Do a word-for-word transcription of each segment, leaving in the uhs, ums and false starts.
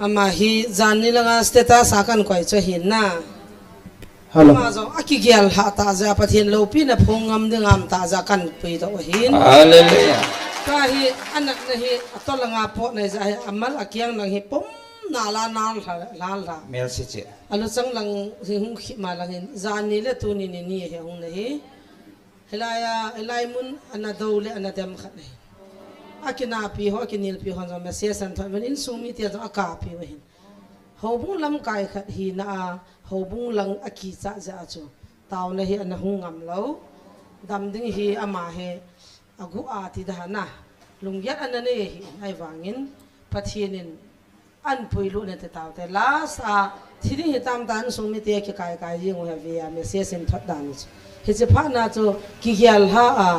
Ama hi janni langa status a kan koi chu ahin na. Hello. Ama jong akigel lhah tah jeh a Pathen loupina phong ngam ding a um tah jeh a kan puidoh ahin. Hallelujah. Tua hi anatna hi atol langa pot nai jeh a hi amal akiang lang hi pum nal a nal lha, lha, lha. Mel si che. Aluchang lang hi hung khih ma lang hin janni le tuni ni ni hi hung na hi. Hilai a, hilai mun ana do le ana dem khat nei. Akinapi ho, akinelpi ho jong message ahin thot uvin, insung mite jong akapi u ahin. Houbung lamkai khat hina a, houbung lang akichat jeh a chu taona hi ana hung ngam lou. Dam ding hi ama hi agu a ti dan a, lunggel ana nei ahin, ahivangin Pathen in ahin puilut in ati taute. Last a, thi ding hitam tah insung mite kikai kai jing u hi ve a, message ahin thot dan chu. Hiche phat na chu kigel lha a,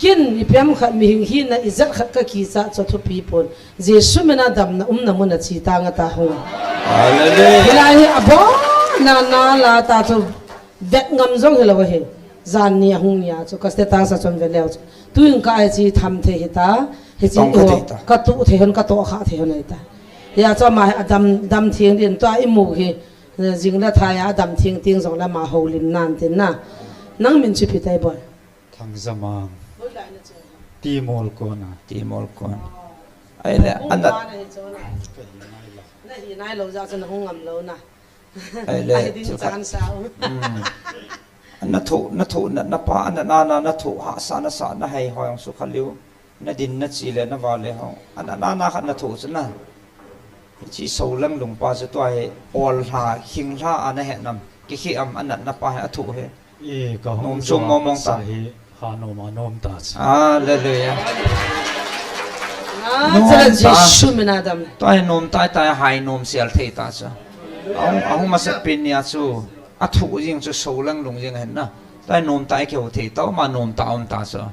ken ipi ham khat mihem hina ijat khat kakichat chu thupi pon. Jesu min a damna umna mun a che tang ata hung. Hallelujah. Hilai hi abon nal a ta chu vet ngam jong hilou ahi. Janni ahung ni a chu ka status a chun ve leu chu. Tuin ka ai chi tham thei hita. Hichi tong ka ho thei ta. Ka tu thei hon, ka to kha thei hon ahi ta. Hia chu ama hi adam, dam theng din tua imu hi, eh, jing le thai a adam theng teng jong le ama houlim nan tin na. Nang min chu ipi tai boi? Thangjamang. Hoilai na chu? Timol kona. Timol kon. Ahile, hung ana na hi chu na. Na hi nai lou jeh a chu na hung ngam lou na. Ahile, ahi ding chu khat. Chan sao. Hmm. Na thoh, na thoh, na, na pa, na, na, na, na thoh, hahsa, na sa, na hei, hoi, ang su kha liu. Na din, na chi le, na va le, hong. Ana, na, na khat na thoh, chu na. Chi so lang lung pa, chu tua hi, ol hla, hing hla, ana he nam. Ki khi am, ana, na pa, he, a thoh, he. E, ka hung nom chom mong mong ta. Sa hi, ha nom a nom ta chu. Hallelujah. Ah, nom chala ta. Jesu min a dam. Tua hi nom tai tai, hai nom sial thei ta chu. Ahung, ahung masa pin nia chu. A thu jing chu so lang lung jing hen na. Tai nom tai keu thei tau ma nom ta um ta so.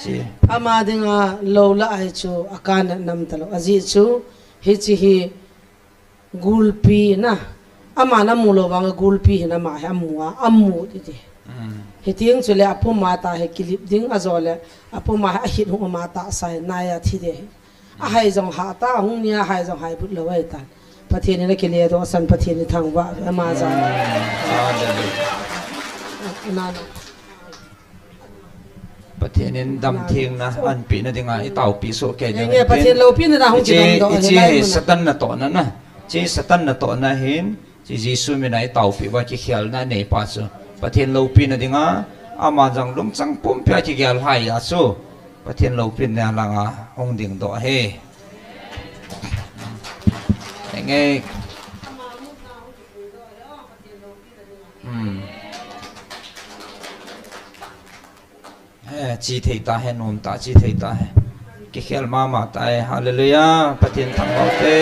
Chi. Ama dinga lou la ai chu a kana nam ta lou. Ajeh chu hichi hi gulpi na. Ama na mu lou vang a gulpi hi na ma hi amu a, amu ti ti. Mm. Hitiang chu le apuma ta hi kilip ding a jo le apuma hi a hit hu ma ta sa hi nai a thi de hi. A hai jong ha ta, hung nia hai jong hai but lou ai ta. Pathen in a kile doh san Pathen in thangvah ve ama jong. Hallelujah. Na, na. Pathen in dam theng na an pi na dinga i taupi so ke nge, nge, Pathen loupina na hung kidong doh. Hichi hi Satan na toh na na. Chi Satan na toh na hin. Chi Jesu min a i taupi va kikhel na nei pa chu. Pathen loupina dinga, ama jang lungchang pumpi a kigel hai a chu. Pathen loupina langa hung ding doh he. Enge. Hmm. He, chi thei ta he, nom ta, chi thei ta he. Kikhel mama ta he. Hallelujah. Pathen thangvah te.